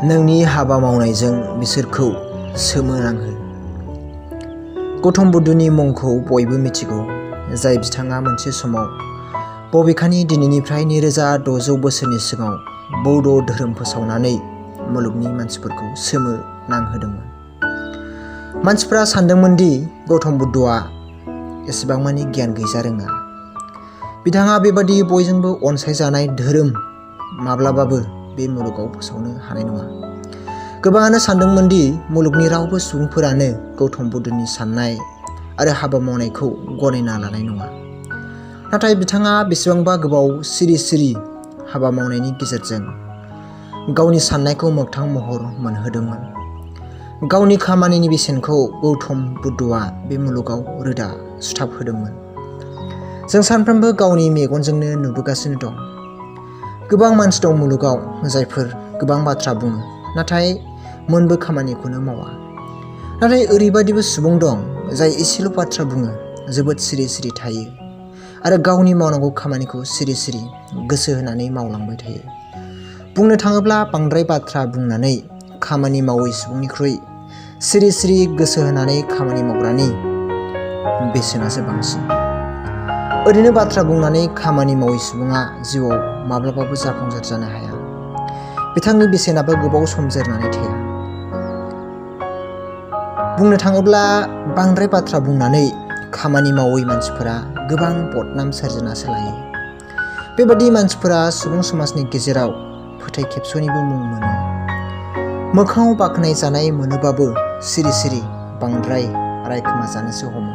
नोंनि हाबा मावनायजों बिसोरखौ सोमोनांहो। गौतम बुद्धनि मुंखौ बयबो मिथिगौ, जाय बिथाङा मोनसे समाव बबेखानि दिनैनिफ्राय 2600 बोसोरनि सिगाङाव बौद्ध धोरोम फोसावनानै मुलुगनि मानसिफोरखौ सोमोनांहोदोंमोन। मानसिफ्रा सानदोंमोन दि गौतम बुद्धआ एसेबां मानि गियान गैजारोङा। बिथाङा बेबादि बयजोंबो अनसायजानाय धोरोम माब्लाबाबो बे मुलुगाव फोसावनो हानाय नङा। गोबाङानो सानदोंमोन दि मुलुगनि रावबो सुबुंफोरानो गौतम बुद्धनि साननाय आरो हाबा मावनायखौ गनायना लानाय नङा। नाथाय बिथाङा बेसेबांबा गोबाव सिरि हाबा मावनायनि गेजेरजों गावनि साननायखौ मोगथां महर मोनहोदोंमोन। गावनि खामानिनि बेसेनखौ गौतम बुद्धआ बे मुलुगाव रोदा सुथाबहोदोंमोन। जों सानफ्रोमबो गावनि मेगनजोंनो नुबोगासिनो दं। गोबां मानसि दं मुलुगाव जायफोर गोबां बाथ्रा बुङो, नाथाय मोनबो खामानिखौनो मावा। नाथाय ओरैबायदिबो सुबुं दं जाय एसेल' बाथ्रा बुङो, जोबोद सिरि थायो आरो गावनि मावनांगौ खामानिखौ सिरि गोसो होनानै मावलांबाय थायो। बुंनो थाङोब्ला बांद्राय बाथ्रा बुंनानै खामानि मावै सुबुंनिख्रुइ सिरि गोसो होनानै खामानि मावग्रानि बेसेनासो बांसिन। ओरैनो बाथ्रा बुंनानै खामानि मावै सुबुङा जिउआव माब्लाबाबो जाफुंसार जानो हाया। बिथांनि बेसेनाबो गोबाव सम जोरनानै थाया। बुंनो थाङोब्ला बांद्राय बाथ्रा बुंनानै खामानि मावै मानसिफोरा गोबां बदनाम सोरजिनासो लायो। बेबादि मानसिफोरा सुबुं समाजनि गेजेराव फोथाय खेबस'निबो मुं मोनो। मोखाङाव बाख्नाय जानाय मोनोबाबो सिरि बांद्राय रायखोमा जानोसो हमो।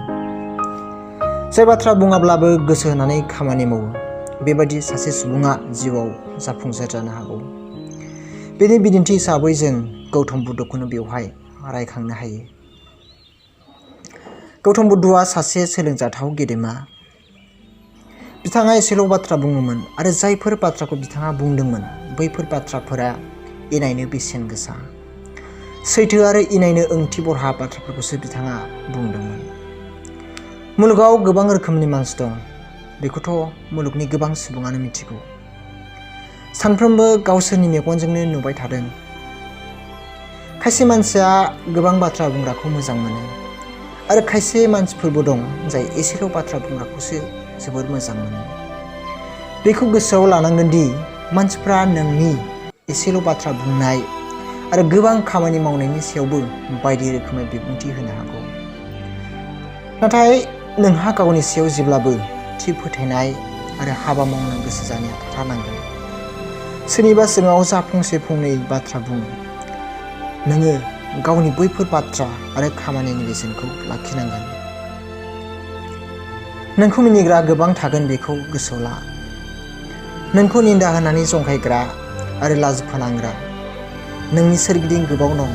जाय बाथ्रा बुङाब्लाबो गोसो होनानै खामानि मावो, बेबादि सासे सुबुङा जिउआव जाफुंसार जानो हागौ। बेनि बिदिन्थि हिसाबै जों गौतम बुद्धखौनो बेवहाय रायखांनो हायो। गौतम बुद्धआ सासे सोलोंजाथाव गेदेमा। बिथाङा एसेल' बाथ्रा बुङोमोन आरो जायफोर बाथ्राखौ बिथाङा बुंदोंमोन बैफोर बाथ्राफोरा इनायनो बेसेन गोसा। सैथो आरो इनायनो ओंथि बरहा बाथ्राफोरखौसो बिथाङा बुंदोंमोन। मुलुगाव गोबां रोखोमनि मानसि दं, बेखौथ' मुलुगनि गोबां सुबुङानो मिथिगौ। सानफ्रोमबो गावसोरनि मेगनजोंनो नुबाय थादों। खायसे मानसिया गोबां बाथ्रा बुंग्राखौ मोजां मोनो आरो खायसे मानसिफोरबो दं जाय एसेल' बाथ्रा बुंग्राखौसो जोबोर मोजां मोनो। बेखौ गोसोआव लानांगोन दि मानसिफ्रा नोंनि एसेल' बाथ्रा बुंनाय आरो गोबां खामानि मावनायनि सायावबो बायदि रोखोमै बिबुंथि होनो हागौ। नाथाय नोंहा गावनि सायाव जेब्लाबो थि फोथायनाय आरो हाबा मावनो गोसो जानाया थाथारनांगोन। सोरनिबा सिगाङाव जा फंनै बाथ्रा बुङो, नोङो गावनि बैफोर बाथ्रा आरो खामानिनि बेसेनखौ लाखिनांगोन। नोंखौ मिनिग्रा गोबां थागोन बेखौ गोसोआव ला। नोंखौ निन्दा होनानै जंखायग्रा आरो लाजि फोनांग्रा नोंनि सोरगिदिं गोबां दं,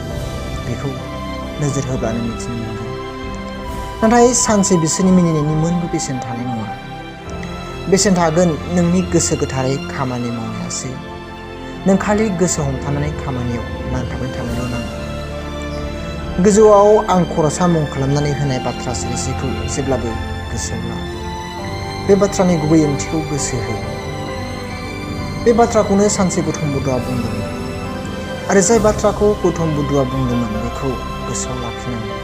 बेखौ नोजोर होब्लानो मिथिनो मोनगोन। नाथाय सानसे बिसोरनि मिनिनायनि मोनबो बेसेन थानाय नङा। बेसेन थागोन नोंनि गोसो गोथारै खामानि मावनायासो। नों खालि गोसो हमथानानै खामानियाव नांथाबबाय थानायल' नांगौ। गोजौआव आं खर'सा मुं खालामनानै होनाय बाथ्रा सोदोबखौ जेब्लाबो गोसोआव ला। बे बाथ्रानि गुबै ओंथिखौ गोसो हो। बे बाथ्राखौनो सानसे गौतम बुद्धआ बुंदोंमोन आरो जाय बाथ्राखौ गौतम बुद्धआ बुंदोंमोन बेखौ गोसोआव लाखिनांगौ।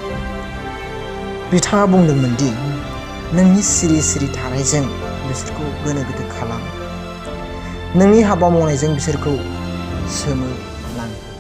बिथाङा बुंदोंमोन दि नोंनि सिरि थानायजों बिसोरखौ गोनो गोथो खालाम। नोंनि हाबा मावनायजों बिसोरखौ सोमोनांहो।